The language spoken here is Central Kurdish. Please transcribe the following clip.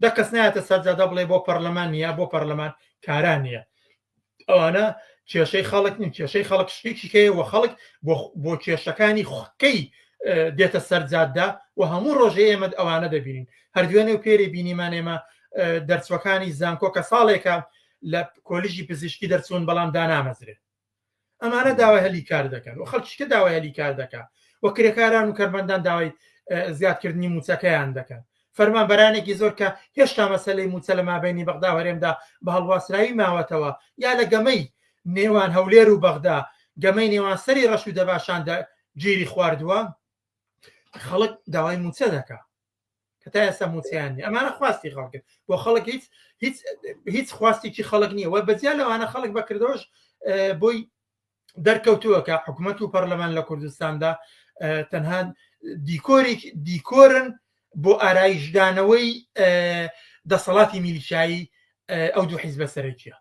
دە کەس نایەتە سەر جادە بڵێ بۆ پەرلەمان نییە بۆ پەرلەمان کارا نییە ئەوانە کێشەی خەڵک نین کێشەی خەڵک شتێکی هەیە و خەڵک بۆ کێشەکانی خۆکەی دێتە سەر جادە و هەموو ڕۆژێ ئێمە ئەوانە دەبینین هەر دوێنێ و پێری بینیمان ئێمە دەرچوەکانی زانکۆ کە ساڵێکە لە کۆلیژی پزیشکی دەرچوون بەڵام دانامەزرێت ئەمانە داوای هەلی کار دەکەن و خەڵکیشکە داوای هەلی کار دەکات و کرێکاران و کەرمەندان داوای زیادکردنی موچەکەیان دەکەن فەرمانبەرانێکی زۆر کە هێشتا مەسەلەی موچە لە مابینی بەغدا و هەرێمدا بە هەڵواسراوی ماوەتەوە یا لە گەمەی نێوان هەولێر و بەغدا گەمەی نێوان سەری ڕەش و دەباشاندا گیری خواردووە خەڵک داوای موچە دەکا کە تا ئێستا موچەیان نیە ئەمانە خواستی خەڵکن بۆ خەڵک هیچ هیچ هیچ خواستێکی خەڵک نییە وە بەجیا لەوانە خەڵک بەکردەوەش بۆی دەرکەوتووە کە حکوومەت و پەرلەمان لە کوردستاندا تەنها دیکۆرێک دیکۆرن بۆ ئارایشدانەوەی دەسەڵاتی میلیشایی ئەو دوو حیزبە سەرەکیە.